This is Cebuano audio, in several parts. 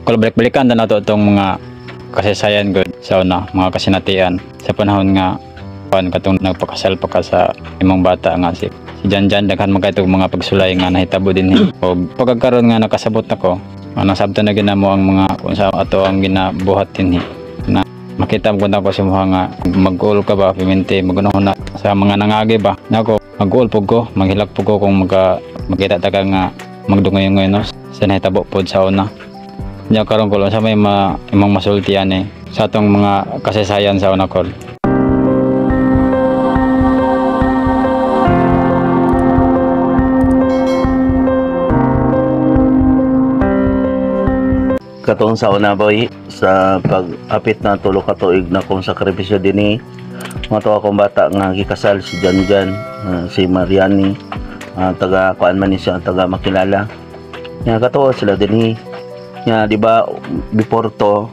Kol balik-balikan na nato itong mga kasaysayan gud sa una, mga kasinatian sa panahon nga pan katong nagpakasal pa ka sa imong bata nga si Janjan, daghan man kay mga pagsulay nga nahitabo dinhi. Og pagkakaron nga nakasabot nako, nasabtan na ginamo ang mga kung sa ato ang ginabuhat dinhi na makita mo ko sa mga nga mag-goal ka ba pimente magunahon na sa mga nangagi ba nako, mag-goal pug ko, maghilak pug ko kung makita ta ka nga magdungoy-ngoy, no, sa nahitabo pod sa una. Nya karon ko sa may imong masultian eh sa atong mga kasaysayan sa una, kol. Katong sa una, boy, sa pag-apit na 3 ka tuig na kong sakripisyo dinhi, mga to akong bata nga gikasal si Janjan, si Mariani, taga kuan man ni siya, taga makilala. Nya katuo sila dinhi. Nya di ba before to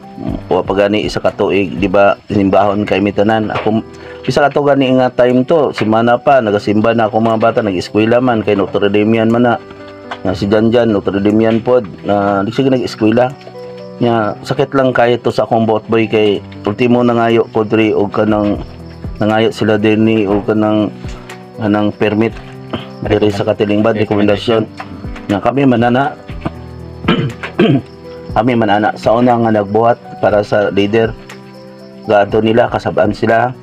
wa pa gani 1 ka tuig, di ba simbahon kay mi tanan. Ako bisa ka to gani nga time to, simana pa nagasimba na ako, mga bata nag-eskwela man kay Notre Damean man na. Nga si Janjan Notre Damean pod na di siya nag-eskwela. Nya sakit lang kayo to sa akong buot, boy, kay ultimo nangayo ko diri og kanang nangayo sila dinhi og kanang anang permit diri sa Katilingban, rekomendasyon. Nya kami manana sa una nga nagbuhat para sa leader. Gaadto nila, kasabaan sila,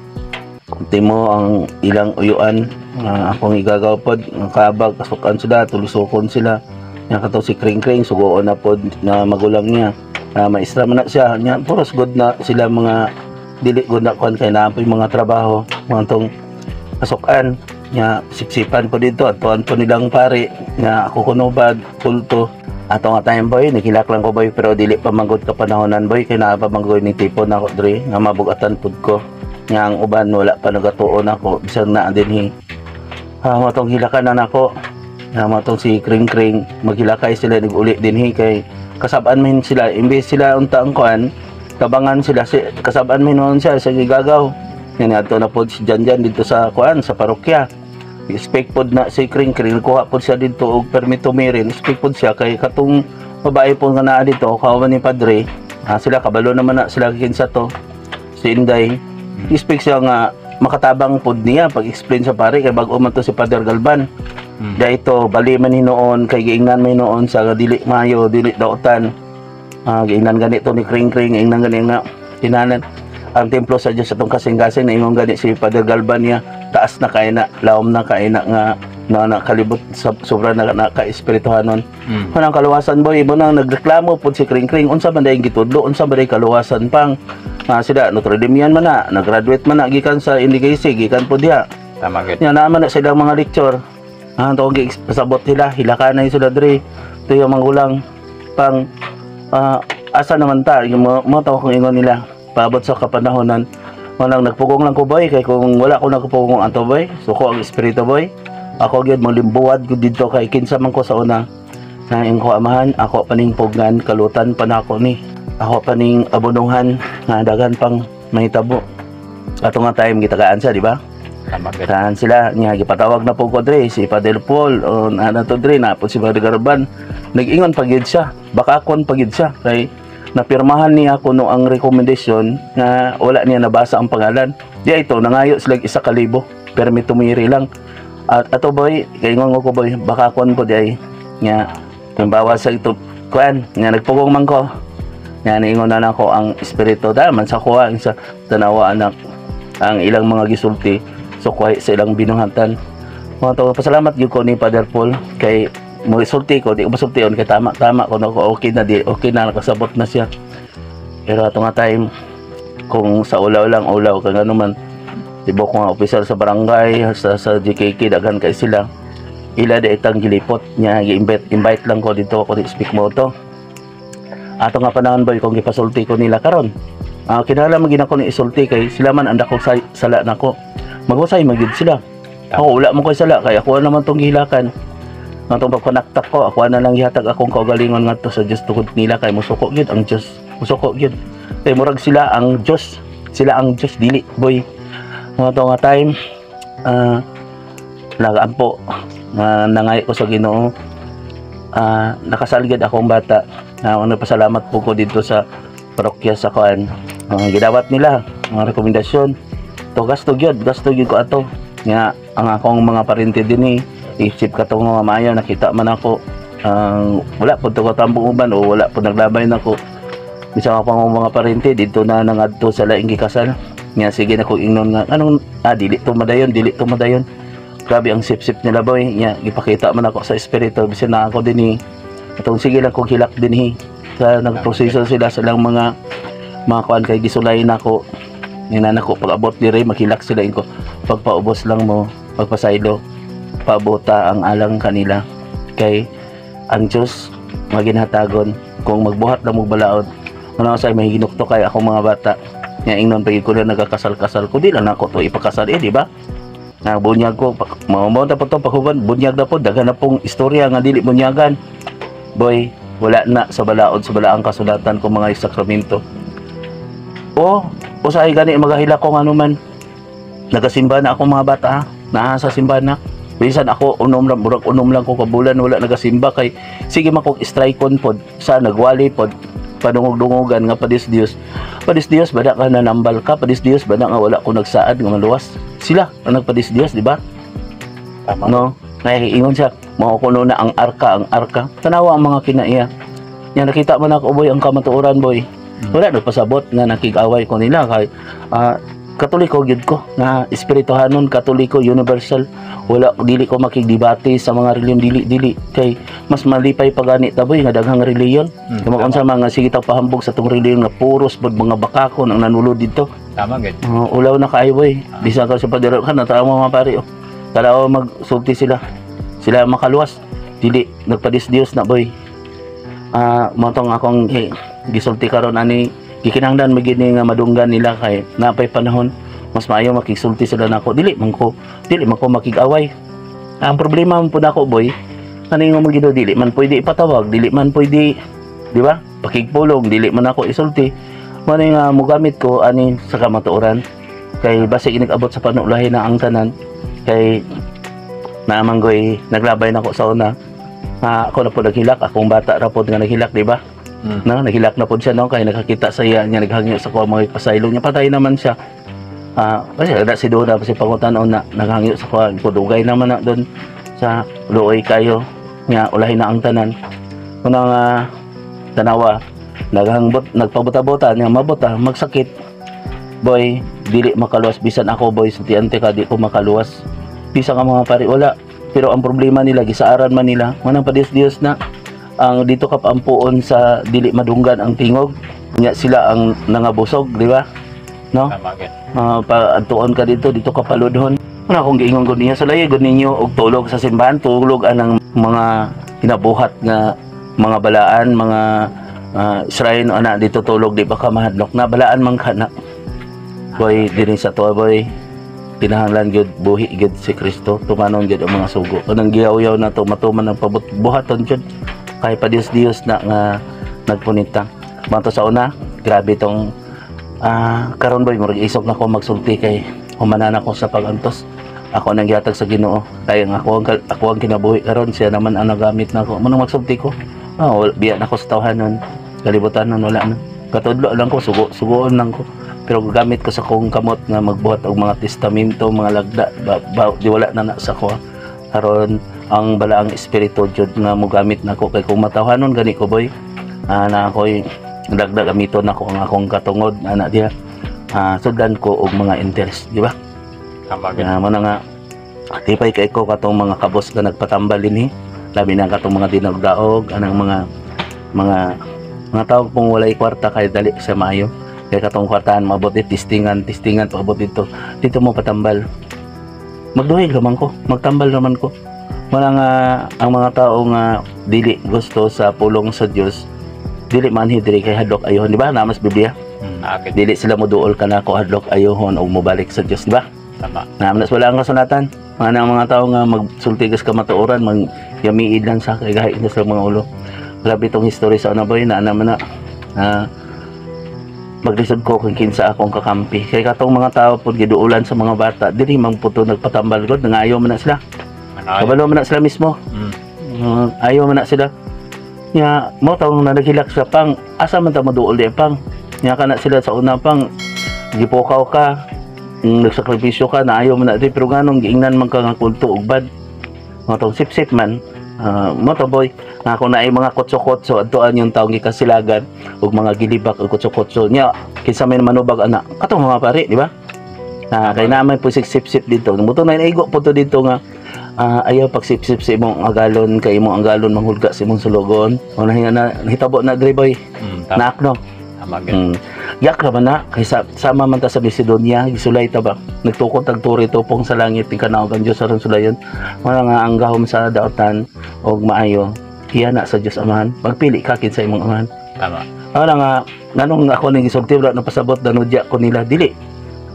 ultimo ang ilang uyuan nga akong igagaw pod nga kabag kasukan sila, tulusokon sila. Nya kato si Kring Kring sugoon na pod na magulang niya. Maestra man na siya. Nya puros good na sila, mga dili good na kuan kay naa poy mga trabaho mga tong kasukan. Nya sipsipan po dito, atuan po nilang pare nga ako kuno bad kulto. Ato nga time, boy, nikilak lang ko, boy, pero dili pa manggod ka panahonan, boy, kay naa pa manggod ni tipo na ako diri nga mabugatan pud ko. Nga ang uban wala pa nagatuon ako bisan naa dinhi. Matong hilakan na nako. Nga matong si Kring Kring maghilakay sila nag-uli dinhi kay kasab-an man sila, imbes sila unta ang kuan tabangan sila si kasab-an man noon siya sa gigagaw. Nga adto na pod si Janjan dito sa kuan sa parokya. Speak pod na si Kring Kring, kuha pod siya dito og permit to marry. Speak pod siya kay katong babae po nga naa dito kauban ni padre. Sila kabalo naman na sila kinsa to si Inday. Speak siya nga makatabang pod niya pag-explain sa pare kay bag-o man to si Father Galban. Dahito bali man hinuon kay giingnan man hinuon sa dili mayo dili daotan. Giingnan ganito ni Kring Kring, ingnan gani nga tinanan ang templo sa Dios atong kasing-kasing na ingon gani si Father Galban niya taas na kay na lawom na kay na nga na nakalibot sa sobra na naka-espirituhanon. Kanang kaluwasan, boy, imo nang nagreklamo pod si Kring Kring, unsa man dayong gitudlo, unsa man day kaluwasan pang sila Notre Damean man na, nag-graduate man na gikan sa NDKC, gikan pod diha. Tama gid. Nya naa man na silang mga lecture. Tawag pasabot sila, hilakanay sila diri. Ito yung magulang pang asa naman ta, yung mga tawag kong ingon nila paabot sa kapanahonan. Walang nagpugong lang ko, boy, kay kung wala ko nagpugong anto, boy, suko ang espiritu, boy. Ako gyud malimbuwad ko didto kay kinsa man ko sa una. Na ing ko amahan, ako paning pugnan, kalutan pa nako ni. Ako paning abonongan nga daghan pang mahitabo. Ato nga time gitagaan siya, di ba? Tama gid. Tahan sila niya gipatawag na po ko dre si Padre Paul o na to dre na po si Padre Garban. Nag-ingon pa gyud siya, baka kon pa gyud siya kay napirmahan niya kuno ang recommendation nga wala niya nabasa ang pangalan. Di ito nangayo sila 1,000 permit tumiri lang. At ato, boy, kay ingon ko, boy, baka kon po di ay nga halimbawa sa ito kuan nga nagpugong man ko. Nga niingon na nako ang espiritu da man sa kuha sa tanawa anak ang ilang mga gisulti. So kuha sa ilang binuhatan. Mga to, pasalamat gyud ko ni Father Paul kay mo isulti ko, di ko masultion kay tama tama ko ko okay na, di okay na nakasabot na siya. Pero ato nga time kung sa ulaw lang ulaw kay ngano man tibo ko nga officer sa barangay sa GKK daghan kay sila. Ila di itang gilipot niya gi-invite invite lang ko dito ako di speak mo to. Ato nga panahon, boy, kung gipasulti ko nila karon. Kinahanglan man gid ako ni isulti kay sila man ang dako sa sala nako. Maghusay magyud sila. Ako wala mo koy sala kay ako naman tong gihilakan. Nga tong pagpanaktak ko, ako na lang gihatag akong kaugalingon ngadto sa Dios tungod nila kay musuko gyud ang Dios. Musuko gyud. Kay murag sila ang Dios. Sila ang Dios dili, boy. Mga to nga time nagaampo nga nangay ko sa Ginoo. Nakasal gyud akong bata. Na ano, pasalamat po ko dito sa parokya sa kuan. Gidawat nila mga rekomendasyon. To gasto gyud, gasto gyud ko ato. Nga ang akong mga parente dinhi, isip katong mga maayo nakita man ako ang wala po to katambong uban o wala po naglabay nako. Bisan ako pang mga parente dito na nangadto sa laing gikasal. Nga sige na ko ingnon nga anong dili to madayon, dili to madayon. Grabe ang sip-sip nila, boy. Nya gipakita man ako sa espiritu bisan na ako dinhi. Atong sige lang kong hilak dinhi. Sa nagproseso sila sa ilang mga kuan kay gisulay nako. Nina nako pag abot dire maghilak sila inko. Pagpaubos lang mo, pagpasaylo, paabota ang alang kanila kay ang Diyos maginhatagon kung magbuhat lang mo balaod. Ano sa mahiginukto kay akong mga bata. Nya ingnon pag ko na nagakasal-kasal ko, di lang nako to ipakasal eh, di ba? Na bunyag ko, mao mo na po to paghuban, bunyag na po, daghan na pong istorya nga dili bunyagan. Boy, wala na sa balaod, sa balaang kasulatan ko mga sakramento. O, usahay gani magahila ko nga man. Nagasimba na ako mga bata, ha? Naa sa simbahan na. Bisan ako unom lang, murag unom lang ko kabulan wala nagasimba kay sige man kog strike on pod sa nagwali pod padungog-dungogan nga padis Dios. Padis Dios bada ka nanambal ka, padis Dios bada nga wala ko nagsaad nga maluwas. Sila ang nagpadis Dios, di ba? Tama. No? Ingon siya, mao kuno na ang arka, ang arka. Tanawa ang mga kinaiya. Nya nakita man ako, boy, ang kamatuoran, boy. Wala nagpasabot nga nakig-away ko nila kay Katoliko gyud ko nga espirituhanon, Katoliko universal. Wala, dili ko makigdebate sa mga reliyon, dili dili kay mas malipay pa gani ta, boy, nga daghang reliyon. Kung unsa mga sige tag pahambog sa tong reliyon nga puros pod mga bakakon ang nanulod dito. Tama gid. Ulaw na kaayo, boy. Bisa ka sa padero ka na mo mga pare. Oh. Tanaw magsulti sila. Sila makaluwas. Dili nagpadis Dios na, boy. Mo tong akong gisulti karon ani, gikinahanglan man gid ni nga madunggan nila kay napay panahon mas maayo makigsulti sila nako. Dili man ko makig-away. Ang problema man pud ako, boy, kani nga magido dili man pwede ipatawag, dili man pwede, di ba? Pakigpulong, dili man ako isulti. Mo ni nga mogamit ko ani sa kamatuoran kay basig inigabot sa panulahi na ang tanan kay naamang goy naglabay na ko sa una. Ako na po naghilak, akong bata ra pod nga naghilak, di ba? Na naghilak na pod siya, no, kay nakakita sa iya niya naghangyo sa ko mga pasaylo niya, patay naman siya. Kasi na si Dona kasi pangutan-on na naghangyo sa ko dugay naman na doon sa luoy kayo nga ulahin na ang tanan. Una nga tanawa naghangbot nagpabuta-buta niya mabuta magsakit, boy, dili makaluwas. Bisan ako, boy, sa tiante ka di ko makaluwas, bisan ka mga pare wala. Pero ang problema nila gisaaran man nila manang padis Dios na ang dito ka paampuon sa dili madunggan ang tingog nya sila ang nangabusog, di ba, no? Tama gid. Pa adtuon ka dito, dito ka paludhon. Ano akong giingon ko niya sa layo gud ninyo og tulog sa simbahan, tulog anang mga ginabuhat nga mga balaan, mga Israel no ana dito tulog, di ba ka mahadlok na balaan man ka na. Boy, dinhi sa tuwa, boy, kinahanglan gyud buhi gyud si Kristo, tumanon gyud ang mga sugo. Kanang giyaw-yaw na to matuman ang pabot buhaton gyud kay pa Dios Dios na nga nagpunita. Manto sa una, grabe tong karon, boy, murag isog na ko magsulti kay humana na ko sa pagantos. Ako nang gihatag sa Ginoo. Kay ang ako ang kinabuhi karon, siya naman ang nagamit nako. Manong magsulti ko. Biya na ko sa tawhanon. Kalibutan nun wala na. Katudlo lang ko, sugo, sugoon lang ko. Pero gamit ko sa kong kamot nga magbuhat og mga testamento, mga lagda, di wala na na sa ko. Karon ang balaang espiritu jud nga mogamit nako kay kung matawhanon gani ko, boy, na ako'y lagda gamiton nako ang akong katungod ana diha. Sudlan ko og mga interest, di ba? Tama gid. Nga mo na nga tipay kay ko katong mga kabos nga nagpatambal dinhi. Labi na katong mga dinagdaog anang mga tawag pong walay kwarta kay dali sa maayo. Kay katong kwartahan maabot di testingan, testingan paabot dito. Dito mo patambal. Magduhig raman ko, magtambal raman ko. Wala nga ang mga tao nga dili gusto sa pulong sa Dios, dili man diri kay hadlok ayohon, di ba? Namas Biblia. Akit. Dili sila moduol kanako hadlok ayohon og mobalik sa Dios, di ba? Tama. Naman wala ang kasulatan. Mga nang mga tao nga magsulti kas kamatuoran, mag yamiid lang sa kay gahi na sa mga ulo. Grabe itong history sa una, boy, na naman na maglisod ko kung kinsa akong kakampi. Kay katong mga tao pud giduulan sa mga bata, dili man puto nagpatambal god, nangayo man na sila. Ano? Kabalo man na sila mismo. Ayaw man na sila. Nya mo tawong na naghilak sa pang asa man ta moduol di pang. Nya kana sila sa una pang gipukaw ka, nagsakripisyo ka na ayaw mo na di, pero nganong giingnan man ka nga kulto ug bad. Mo tawong sip-sip man. Mo to, boy, nga kung naay mga kotso-kotso adtoan yung taong gikasilagan ug mga gilibak og kotso-kotso nya, kinsa may manubag ana katong mga pari, di ba? Na kay naa man po sip-sip dito muto na igo po to dito nga ayaw pagsip-sip sa imong agalon kay imong agalon manghulga sa imong sulugon o na na hitabo na dre, boy. Tama. Naak no. Tama gyud. Yak ra man na kay sa, sama man ta sa Macedonia, gisulay ta ba, nagtukod tag turi tupong sa langit ni kanaog ang Dios aron sulayon. Wala nga ang gahom sa daotan og maayo iya na sa Dios Amahan. Magpili ka kinsa imong amahan. Wala nga nganong ako ning gisulti, wala na pasabot danudya ko nila, dili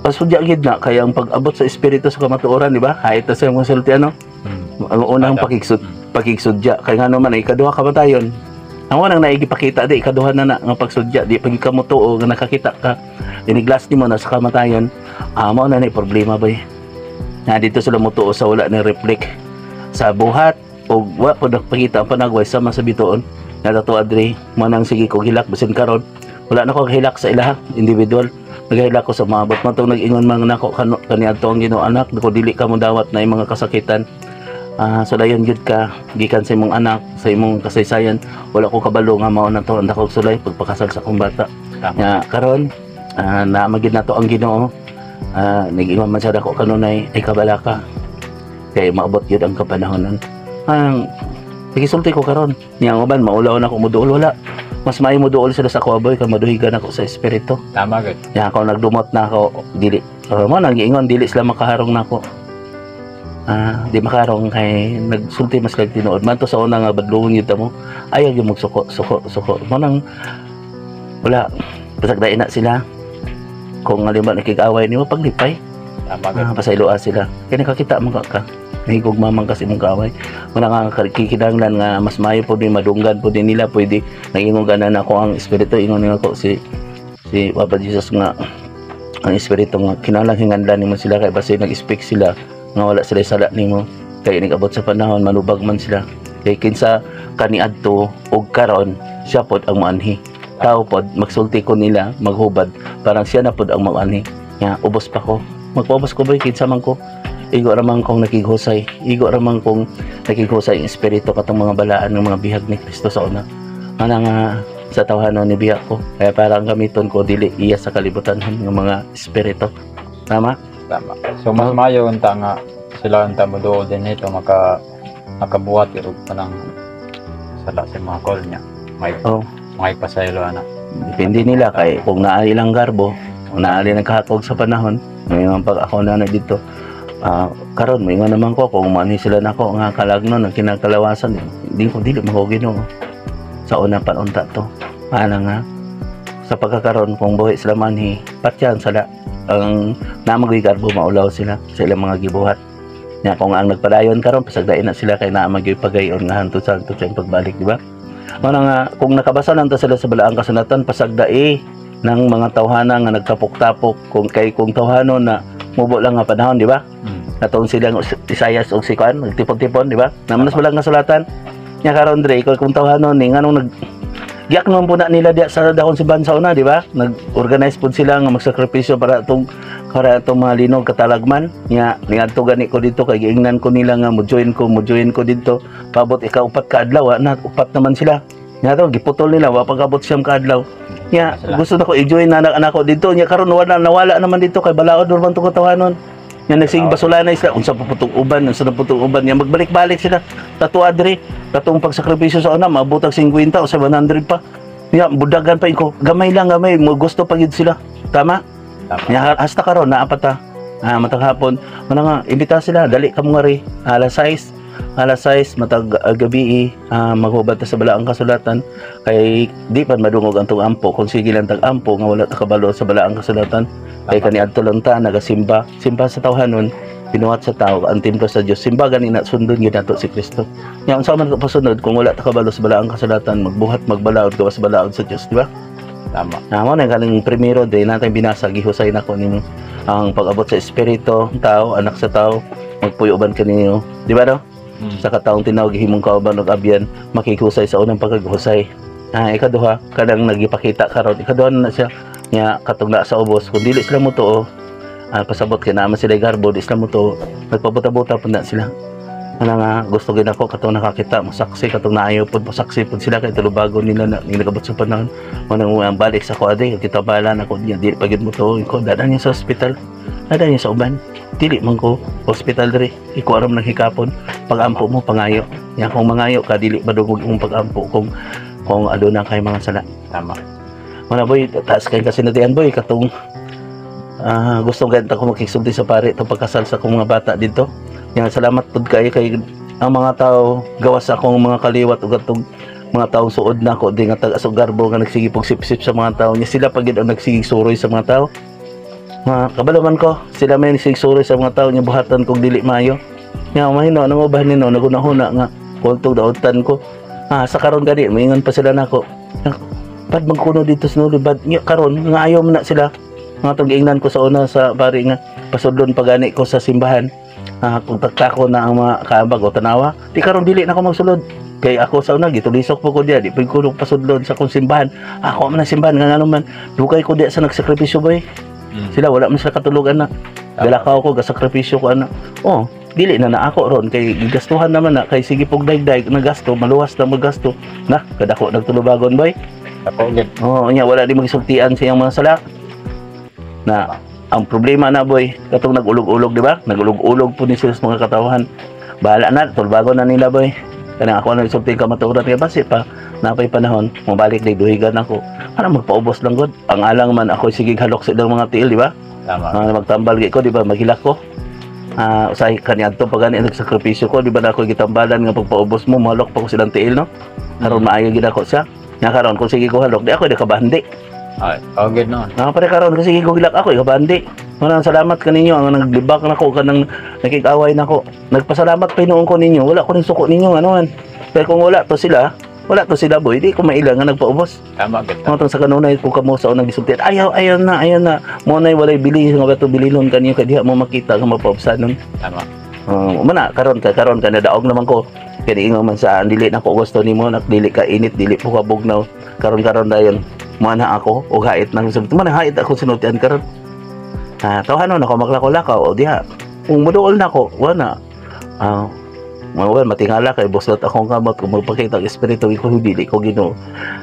pasudya gid na kay ang pag-abot sa espiritu sa kamatuoran, di ba? Hayt sa imong sulti ano. Ang unang pakigsudya kay ngano man ay ikaduha kamatayon. Ang unang naigipakita di ikaduha na na nga pagsudya, di pag ka motuo nga nakakita ka iniglas nimo na sa kamatayon. Mao na ni problema, bay, na dito sila motuo sa wala ni reflect sa buhat o wa po nagpakita ang panagway sama sa bituon na tato adri. Mo nang sige ko hilak bisan karon wala na ko hilak sa ilaha individual, nagahilak ko sa mga bot man tong nag-ingon man nako kaniadto ang Ginoo, "Anak ko, dili ka mo dawat na imong mga kasakitan. Sulayon gyud ka gikan sa imong anak, sa imong kasaysayan." Wala ko kabalo nga mao na to ang dakong sulay pagpakasal sa akong bata. Nga karon naa magid nato ang Ginoo. Nag-ingon man sa dako kanunay ay kabalaka kay maabot gyud ang kapanahonan. Ang nagisulti ko karon niya ang uban maulaw na ako moduol, wala, mas maayo moduol sila sa ako, boy, kay maduhigan ako sa espiritu. Tama gyud. Nya ako nagdumot na ako, dili mo nang giingon dili sila makaharong nako. Di makarong kay nagsulti mas lag tinuod man to sa una nga badlungon gyud mo, ayaw gyud magsuko suko suko mo nang wala pasagdain na sila. Kung halimbawa nakig-away nimo, paglipay. Tama gyud. Pasayloa sila kay nakakita man ka nahigugma man kasi imong kaaway. Wala nga kikinahanglan nga mas maayo po din madunggan po din nila. Pwede nagingon ganan ako ang espiritu, ingon nila ko si Papa Jesus nga ang espiritu nga kinahanglan hinganlan nimo sila kay basi nag-speak sila nga wala sila sala nimo, kay nag-abot sa panahon manubag man sila, kay kinsa kaniadto og karon siya pod ang moanhi. Tao pod magsulti ko nila maghubad, parang siya na pod ang moanhi nga ubos pa ko, magpaubos ko, boy. Kinsa man ko, igo ra man kong nakighusay, igo ra man kong nakighusay ang espiritu katong mga balaan ng mga bihag ni Kristo sa una ana nga sa tawhanon ni biya ko, kaya parang gamiton ko dili iya sa kalibutan ng mga espiritu. Tama. Tama. So mas maayo unta nga sila unta moduol din nito makabuhat og kanang sala sa mga call niya. May may pasaylo ana. Depende nila kay kung naa ilang garbo, kung naa nagkahatog sa panahon, may mga pag ako na na dito. Karon moingon naman ko kung maani sila nako nga kalagnon ang kinakalawasan, di ko dili mo Ginoo. Sa una pa unta to. Ana nga sa pagkakaroon kung buhi sila manhi, patyan sala ang namagoy garbo, maulaw sila sa ilang mga gibuhat. Nya kung ang nagpadayon karon, pasagdain na sila kay naa magyud pagayon nga hantod sa hantod sa pagbalik, di ba? Mao nga kung nakabasa lang ta sila sa balaang kasulatan, pasagdai ng mga tawhana nga nagtapok-tapok kung kay kung tawhanon na mubo lang nga panahon, di ba? Katong silang Isayas og si kuan nagtipon-tipon, di ba? Naman sa balaang kasulatan. Nya karon dre kung tawhanon ni nganong nag giyak naman po na nila diya sa dakong simbahan sa una, di ba? Nag-organize po sila nga magsakripisyo para atong mga linog katalagman. Nya niadto gani ko dito kay giingnan ko nila nga mo join ko dito. Pabot ika-upat ka adlaw, na upat naman sila. Nya to giputol nila wa pagabot 9 ka adlaw. Nya Sila. Gusto na ko i-join na anak ko dito. Nya karon wala, nawala naman dito kay balaod man to katawanon. Nya nagsige basula na sila unsa pa putong uban, unsa na putong uban. Nya magbalik-balik sila. Tatua diri katong pagsakripisyo sa una maabot og 50 o sa 100 pa. Nya budagan pa ko. Gamay lang gamay, mo gusto pa gid sila. Tama? Tama. Nya hasta karon naa pa ta. Matag hapon, mana nga imbita sila, dali ka mo nga ri. Alas 6, alas 6 matag gabi, maghubad ta sa balaang kasulatan kay di pa madungog ang tong ampo kung sige lang tag ampo nga wala ta kabalo sa balaang kasulatan, kay kaniadto lang ta nagasimba simba sa tawhanon, binuhat sa tao ang templo sa Dios. Simba gani na sundon gyud nato si Kristo. Nya unsa man pasunod kung wala ta kabalo sa balaang kasulatan, magbuhat magbalaod gawas balaod sa Dios, di ba? Tama. Na mo na kaning primero day natin binasa, gihusay nako nimo ang pag-abot sa espiritu, tao, anak sa tao, magpuyo uban kaninyo, di ba no? Sa kataong tinawag himong kauban og abyan, makighusay sa unang pagkaghusay. Ah, ikaduha, kanang nagipakita karon, ikaduha na siya nya katong na sa ubos, kung dili sila motuo, pasabot kay naman sila garbo, di sila motuo, nagpabuta-buta pud na sila. Ana nga gusto gid ako katong nakakita mosaksi, katong naayo pud mosaksi pud sila kay tulubagon nila na ni nagabot sa panahon mo nang ang balik sa ko ade kita bala na ko niya, dili pa gid mo tuo ko, dada niya sa ospital, dada niya sa uban, dili man ko hospital diri, iko aram ng hikapon. Pag-ampo mo, pangayo nya, kung mangayo ka, dili madungog imong pag-ampo kung aduna kay mga sala. Mana boy, taas kay kasi natian boy, katong gusto ganito ko makigsulti sa pare itong pagkasal sa akong mga bata dito. Yan, salamat pud kayo kay ang mga tao gawas sa akong mga kaliwat ug atong mga taong suod na ako di nga taga sa garbo nga nagsige sip sa mga tao nya, sila pa gid ang nagsige suroy sa mga tao. Mga kabalo man ko, sila may nagsige suroy sa mga tao nya buhatan kog dili maayo. Nya mahino ano mo ba nino nagunahuna nga kultog daotan ko. Sa karon gani moingon pa sila nako. Bad magkuno dito sa Nuli, bad nya karon nga ayaw man na sila. Mga tong giingnan ko sa una sa pari nga pasudlon pagani ko sa simbahan. Kung tagtako na ang mga kaambag o tanawa, di karon dili na ako magsulod. Kay ako sa una gitulisok po ko diya, di pud ko pasudlon sa akong simbahan. Ako man ang simbahan nga ngano man, dugay ko diya sa nagsakripisyo boy. Sila wala man sila katulugan na. Galakaw ko, gasakripisyo ko ana. Oh, dili na na ako ron kay gigastuhan naman na kay sige pog daig-daig na gasto, maluwas na magasto. Na, kadako nagtulubagon boy. Ako gid. Oo, nya wala di magisultian sa iyang mga sala. Na ang problema na boy, katong nagulog-ulog, di ba? Nagulog-ulog po ni sila sa mga katawhan. Bahala na, tulbagon na nila boy. Kanang ako na isulti ka maturan kay basi pa napay panahon, mabalik day duhigan ako. Para magpaubos lang gud. Ang alang man ako sige halok sa ilang mga tiil, di ba? Tama. Magtambal gid ko, di ba? Maghilak ko. Usahay kaniadto pa gani nagsakripisyo ko, di ba na ako gitambalan nga pagpaubos mo, mahalok pa ko silang tiil, no? Karon maayo gid ako siya. Nga karon kung sige ko halok, di ako di kabandi. Ay, oh gid no. Nga pare karon kasi sige ko gilak ako ikabandi. Maraming salamat kaninyo ang naglibak nako kanang nakig-away nako. Nagpasalamat pa hinuon ko ninyo. Wala ko ning suko ninyo ano man. Pero kung wala to sila boy, di ko maila nga nagpaubos. Tama gid. Mga tong sa kanunay kung kamo sa unang gisultian. Ayaw, ayaw na, ayaw na. Mo nay walay bili nga bato bililon kanyo kay diha mo makita nga mapaubsan nun. Tama. Mana karon ka nadaog naman ko. Kay ingon man sa dili na ko gusto nimo, nak dili ka init, dili po ka bugnaw. Karon karon dayon mana ako og hait nang sabi man hait ako sinultian karon. Tawhanon ako maglakaw-lakaw o diha. Kung moduol na ko, wala. Well, matingala kay buslot akong kamot kung magpakita ang espiritu ko, dili ko Ginoo.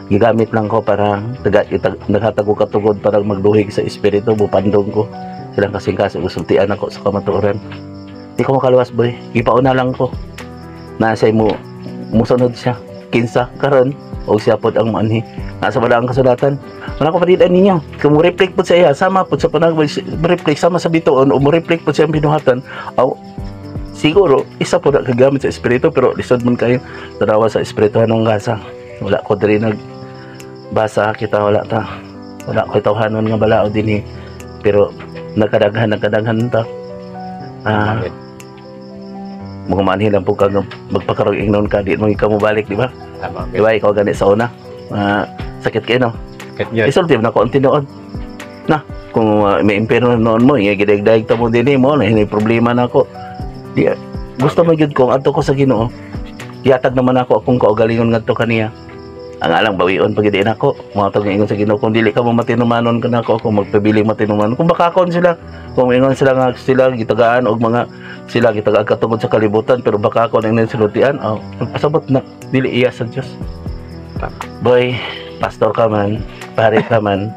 Gigamit lang ko para taga naghatag ko katugod para magduhig sa espiritu, bupandong ko. Silang kasing-kasing sultian ako sa kamatuoran. Di ko makaluwas boy. Gipauna lang ko. Nasa mo musunod siya. Kinsa karon og siya pod ang manhi. Nasa wala ang kasulatan. Wala ko palitan ninyo. Kung mo reflect pod sa iya, sama pod sa panag reflect sama sa bituon o mo reflect pod sa iyang binuhatan. Aw, siguro isa po na kagamit sa espiritu, pero lisod man kayo tanawa sa espiritu anong gasa. Wala ko diri nag basa kita, wala ta. Wala ko tawhanon nga balao dinhi. Pero nagkadaghan nagkadaghan ta. Tama gid. Mga manhi lang po ka nga magpakarong ingnon ka, di mo ka mobalik, di ba? Tama Di gid. ba ikaw gani sa una? Sakit kayo, no? Gid yun. Isulti mo na konti noon. Na, kung may impyerno noon mo, ingay gidaig-daig ta mo din mo, na hindi problema na ako. Di, gusto mo gyud kung adto ko sa Ginoo. Gihatag naman ako akong kaugalingon ngadto kaniya. Ang alang bawion pag din ako. Mga tong ingon sa Ginoo, kung dili ka mo matinumanon ka nako, ako magpabili matinumanon. Kung bakakon sila, kung ingon sila nga sila gitagaan og mga sila gitagaan katungod sa kalibutan, pero bakakon ang sinultian, oh, pasabot na dili iya sa Dios. Boy, pastor ka man, pare ka man,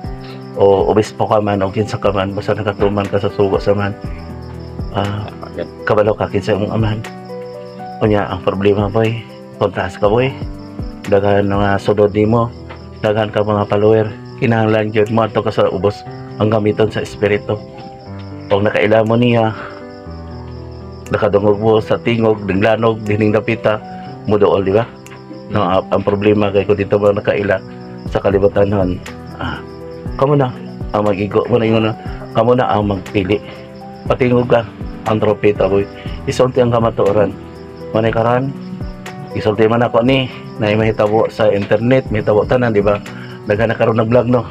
o obispo ka man, o kinsa ka man, basta nakatuman ka sa sugo sa man. Kabalo ka kinsa imong amahan. Unya, ang problema boy, kontas ka boy. Daghan mga sunod nimo, daghan ka mga follower. Kinahanglan gyud mo adto ka sa ubos ang gamiton sa espiritu. Og nakaila mo niya, nakadungog mo sa tingog, dinglanog, dining dapita, mudool, di ba? No, ang problema kay kung dito mo nakaila sa kalibutan hon, kamo na ang magigo mo na ingon na, kamo na ang magpili. Patingog ka ang trompeta boy. Isulti ang kamatuoran. Manay karan, isulti man ako ni na mahitabo sa internet, mahitabo tanan, di ba? Daghan na karon nag vlog, no?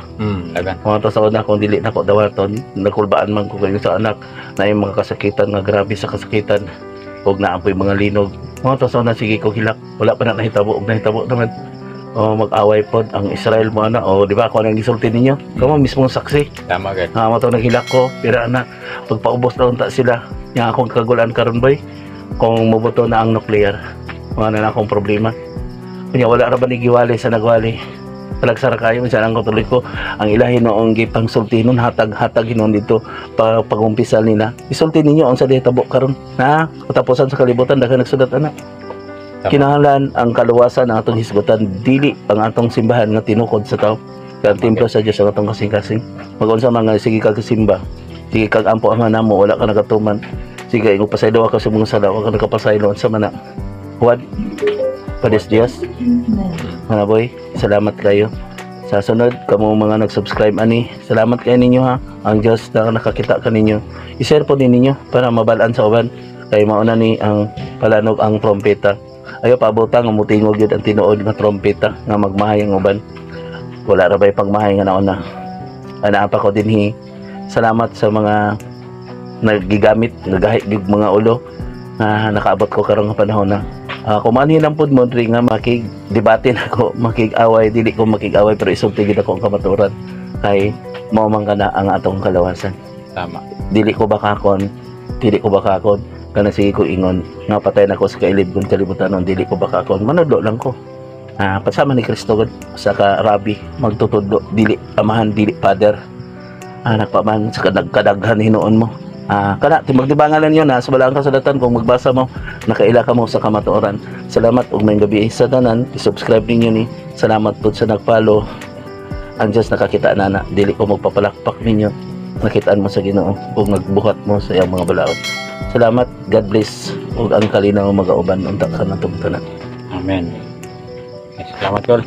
Dagan. Mga to sa una kung dili na ko dawaton, nakulbaan man ko kayo sa anak na yung mga kasakitan nga grabe sa kasakitan ug naa po'y mga linog. Mao to sa una, sige ko hilak. Wala pa na nahitabo og nahitabo naman. O mag-away pod ang Israel mo ana o di ba ako nang gisulti ninyo? Kamo mismo saksi. Tama gud. Nga mo to naghilak ko pero ana pagpaubos na unta sila. Nya akong kagulan karon, boy, kung mobuto na ang nuclear. Mao na akong problema. Kunya wala ra ba ni giwali sa nagwali. Talagsara kayo minsan ang tuloy ko ang ilahin noong gipang sulti nun, hatag-hatag hinon dito pa pagumpisal nila. Isulti ninyo ang sa tabo karon na katapusan sa kalibutan, daghan nagsulat ana. Tama. Kinahanglan ang kaluwasan ang atong hisgutan, dili ang atong simbahan nga tinukod sa tao. Kay ang templo sa Dios ang atong kasing-kasing. Magunsa mga sige kag simba, sige kag ampo Ama namo, wala ka nagatuman. Sige ingon pasaylo ka sa mga sala, wala ka nakapasaylo, unsa man na? Juan Pades Dios. Mga boy, salamat kayo. Sa sunod, kamo mga nag-subscribe ani, salamat kayo ninyo ha. Ang Diyos na nakakita ka ninyo. I-share po din ninyo para mabalaan sa uban. Kay mauna ni ang palanog ang trompeta. Ayo paabotang nga mutingog yun ang tinuod nga trompeta nga magmahay ang uban. Wala ra ba'y pagmahay nga nauna. Ana pa ko dinhi. Salamat sa mga nagigamit, nagahi gyud mga ulo na nakaabot ko karong nga panahon na. Kung manhin lang pud mo diri nga makig debate na ko, makig-away, dili ko makig-away pero isulti gid ako ang kamatuoran kay mao man kana ang atong kalawasan. Tama. Dili ko bakakon kana, sige ko ingon nga patay na ko sa kailib kung kalibutan nun, dili ko bakakon, manudlo lang ko. Pasama ni Kristo gud sa ka rabi magtutudlo, dili amahan, dili father, anak pa man sa kadagkadaghan hinuon mo. Kana timbag-timbangan lang yun ha, sa balaang kasulatan kung magbasa mo nakaila ka mo sa kamatuoran. Salamat ug maayong gabi sa tanan. I-subscribe ninyo ni. Salamat pud sa nag-follow. Ang Diyos nakakita na na, dili ko magpapalakpak ninyo. Nakitaan mo sa Ginoo ug nagbuhat mo sa iyang mga balaod. Salamat. God bless ug ang kalinaw magauban unta ka natong tanan. Amen. Salamat, Gol.